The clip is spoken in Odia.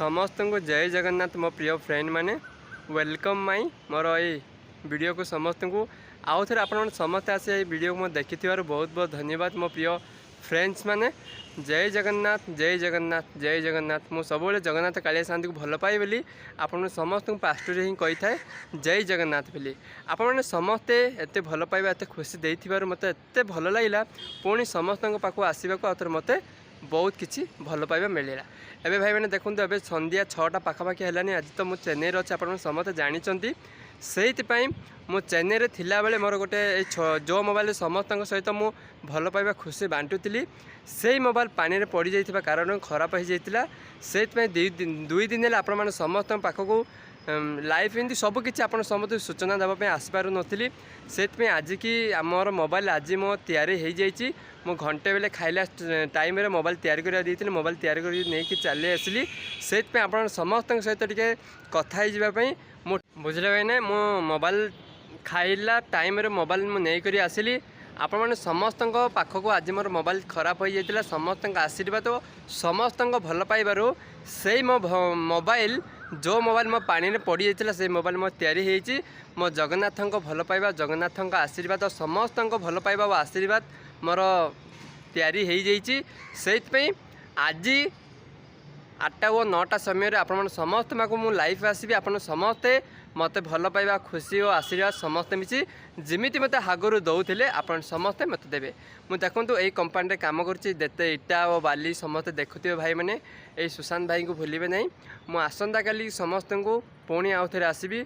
ସମସ୍ତଙ୍କୁ ଜୟ ଜଗନ୍ନାଥ। ମୋ ପ୍ରିୟ ଫ୍ରେଣ୍ଡ ମାନେ, welcome ମାଇ ମୋର ଏଇ ଭିଡ଼ିଓକୁ ସମସ୍ତଙ୍କୁ। ଆଉ ଥରେ ଆପଣମାନେ ସମସ୍ତେ ଆସି ଏଇ ଭିଡ଼ିଓକୁ ମୁଁ ଦେଖିଥିବାରୁ ବହୁତ ବହୁତ ଧନ୍ୟବାଦ। ମୋ ପ୍ରିୟ ଫ୍ରେଣ୍ଡସ୍ ମାନେ, ଜୟ ଜଗନ୍ନାଥ, ଜୟ ଜଗନ୍ନାଥ, ଜୟ ଜଗନ୍ନାଥ। ମୁଁ ସବୁବେଳେ ଜଗନ୍ନାଥ କାଳିଆ ସାଆନ୍ତଙ୍କୁ ଭଲ ପାଏ ବୋଲି ଆପଣ ସମସ୍ତଙ୍କୁ ପାଷ୍ଟରେ ହିଁ କହିଥାଏ ଜୟ ଜଗନ୍ନାଥ ବୋଲି। ଆପଣମାନେ ସମସ୍ତେ ଏତେ ଭଲ ପାଇବା, ଏତେ ଖୁସି ଦେଇଥିବାରୁ ମୋତେ ଏତେ ଭଲ ଲାଗିଲା। ପୁଣି ସମସ୍ତଙ୍କ ପାଖକୁ ଆସିବାକୁ ଆଉ ଥରେ ମୋତେ ବହୁତ କିଛି ଭଲ ପାଇବା ମିଳିଲା। ଏବେ ଭାଇମାନେ ଦେଖନ୍ତୁ, ଏବେ ସନ୍ଧ୍ୟା 6ଟା ପାଖାପାଖି ହେଲାଣି। ଆଜି ତ ମୁଁ ଚେନ୍ନାଇରେ ଅଛି, ଆପଣ ସମସ୍ତେ ଜାଣିଛନ୍ତି। ସେଇଥିପାଇଁ ମୁଁ ଚେନ୍ନାଇରେ ଥିଲାବେଳେ ମୋର ଗୋଟେ ଏଇ ଯେଉଁ ମୋବାଇଲରେ ସମସ୍ତଙ୍କ ସହିତ ମୁଁ ଭଲ ପାଇବା, ଖୁସି ବାଣ୍ଟୁଥିଲି, ସେଇ ମୋବାଇଲ ପାଣିରେ ପଡ଼ିଯାଇଥିବା କାରଣରୁ ଖରାପ ହେଇଯାଇଥିଲା। ସେଇଥିପାଇଁ 2 ଦିନ ହେଲା ଆପଣମାନେ ସମସ୍ତଙ୍କ ପାଖକୁ ଲାଇଭ୍ ଏମିତି ସବୁ କିଛି ଆପଣ ସମସ୍ତଙ୍କୁ ସୂଚନା ଦେବା ପାଇଁ ଆସିପାରୁନଥିଲି। ସେଥିପାଇଁ ଆଜିକି ଆମର ମୋବାଇଲ ଆଜି ମୋ ତିଆରି ହେଇଯାଇଛି। ମୁଁ ଘଣ୍ଟେ ବେଳେ ଖାଇଲା ଟାଇମ୍ରେ ମୋବାଇଲ ତିଆରି କରିବାକୁ ଦେଇଥିଲି। ମୋବାଇଲ ତିଆରି କରିକି ନେଇକି ଚାଲି ଆସିଲି। ସେଇଥିପାଇଁ ଆପଣ ସମସ୍ତଙ୍କ ସହିତ ଟିକେ କଥା ହେଇଯିବା ପାଇଁ ମୁଁ, ବୁଝିଲେ ଭାଇନା, ମୁଁ ମୋବାଇଲ ଖାଇଲା ଟାଇମ୍ରେ ମୋବାଇଲ ମୁଁ ନେଇକରି ଆସିଲି ଆପଣମାନେ ସମସ୍ତଙ୍କ ପାଖକୁ। ଆଜି ମୋର ମୋବାଇଲ ଖରାପ ହୋଇଯାଇଥିଲା। ସମସ୍ତଙ୍କ ଆଶୀର୍ବାଦ ଓ ସମସ୍ତଙ୍କ ଭଲ ପାଇବାରୁ ସେଇ ମୋ ମୋବାଇଲ, ଯେଉଁ ମୋବାଇଲ ମୋ ପାଣିରେ ପଡ଼ିଯାଇଥିଲା, ସେଇ ମୋବାଇଲ ମୋ ତିଆରି ହେଇଛି। ମୋ ଜଗନ୍ନାଥଙ୍କ ଭଲ ପାଇବା, ଜଗନ୍ନାଥଙ୍କ ଆଶୀର୍ବାଦ, ସମସ୍ତଙ୍କ ଭଲ ପାଇବା ଓ ଆଶୀର୍ବାଦ ମୋର ତିଆରି ହେଇଯାଇଛି। ସେଇଥିପାଇଁ ଆଜି 8ଟା ଓ 9ଟା ସମୟରେ ଆପଣମାନେ ସମସ୍ତ ପାଖକୁ ମୁଁ ଲାଇଭ୍ ଆସିବି। ଆପଣ ସମସ୍ତେ ମୋତେ ଭଲ ପାଇବା, ଖୁସି ଓ ଆଶୀର୍ବାଦ ସମସ୍ତେ ମିଶି ଯେମିତି ମୋତେ ଆଗରୁ ଦେଉଥିଲେ, ଆପଣ ସମସ୍ତେ ମୋତେ ଦେବେ। ମୁଁ ଦେଖନ୍ତୁ ଏଇ କମ୍ପାନୀରେ କାମ କରୁଛି। ଯେତେ ଇଟା ଓ ବାଲି ସମସ୍ତେ ଦେଖୁଥିବେ ଭାଇମାନେ, ଏଇ ସୁଶାନ୍ତ ଭାଇଙ୍କୁ ଭୁଲିବେ ନାହିଁ। ମୁଁ ଆସନ୍ତାକାଲି ସମସ୍ତଙ୍କୁ ପୁଣି ଆଉ ଥରେ ଆସିବି।